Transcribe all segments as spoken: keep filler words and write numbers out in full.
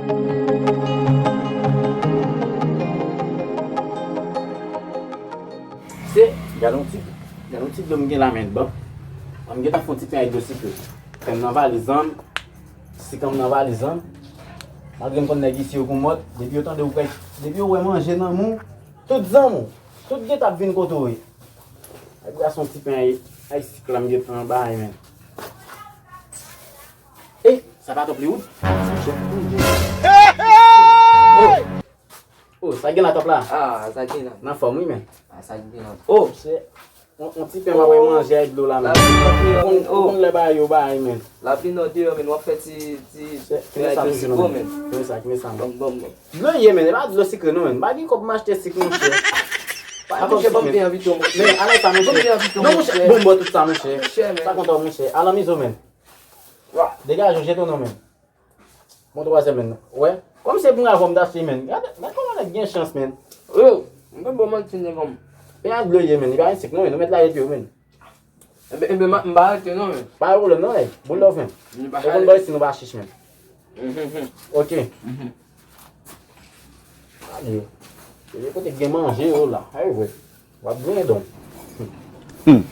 Se, gade yon ti, gade yon ti dlo m gen la, men, bon. An m gentan fè yon ti pen ak dlo sikre. Pen m nan valiz an m, sik an m nan valiz an m. Malgre m konn nèg isi yo gon mòd, depi yo tande ou kay, depi yo wè manje nan men w, tout zanmi w, tout gentan ap vin kote w ye. Nèg la se yon ti pen ak, ak sik la m gentan bay, men. E, sa pa twòp li wout? Monchè, monchè. Oh! Oh, sa gen la twòp la? Ah, sa gen la. Nan fòm, wi, men. Ah, sa gen la. Oh! Se yon, yon ti pen m ap manje ak dlo la, men. Lapli nan deyò, men. Ou konn lè bagay yo bagay, men. Lapli nan deyò, men. W ap fè ti, ti, ti bagay dlo sikre, men. Kime sa, men. Bon, bon, bon. Dlo ye, men. E pa dlo sikre, non, men. M pa gen kòb m achte sik, monchè. Pa gen kòb sik, men. Men, ala sa, monchè. Non, monchè. Bon, bon, tout sa, monchè. Sa kontan, monchè. Ala mizo, men. Degaje w, jete w non, men. Bon, twazyèm, men. Wè. Kòm se pou m avè w m t achte, men. Gade, gade kòman nèg gen chans, men. Yo, m pa ba w manti, nèg an m. Pen ak dlo ye, men. Li pa gen sik, non, men. Nou mèt la rete yo, men. Enben, enben, m pa rete, non, men. Pa gen pwoblèm, non, nèg. Bon love, men. Ou konn bò isi nou pa chich, men. Ok. Ale. Se kote gen manje yo la. Ay, wè. W ap genyen don. Hmm.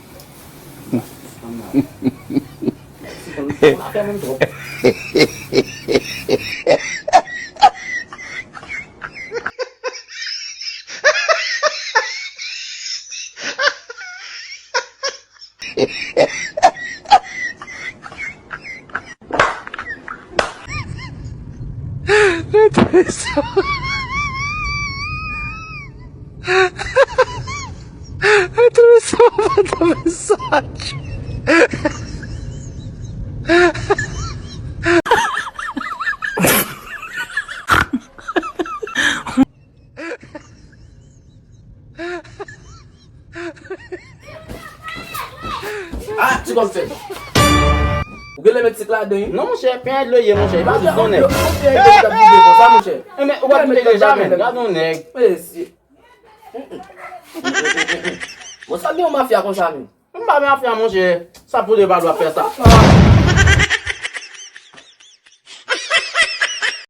Ah, ti kòb fèb. Ou genlè met sik ladan, wi. Non, monchè, pen ak dlo ye, monchè. E pa jis yon nèg. Ou pen ak dlo k ap vide konsa, monchè. Enben, ou pa kite deja, men. Gade yon nèg. Mesye. Bon, sa gen yon mafya konsa, men. M pa mafya, monchè. Sa pou de pa dwa fè sa.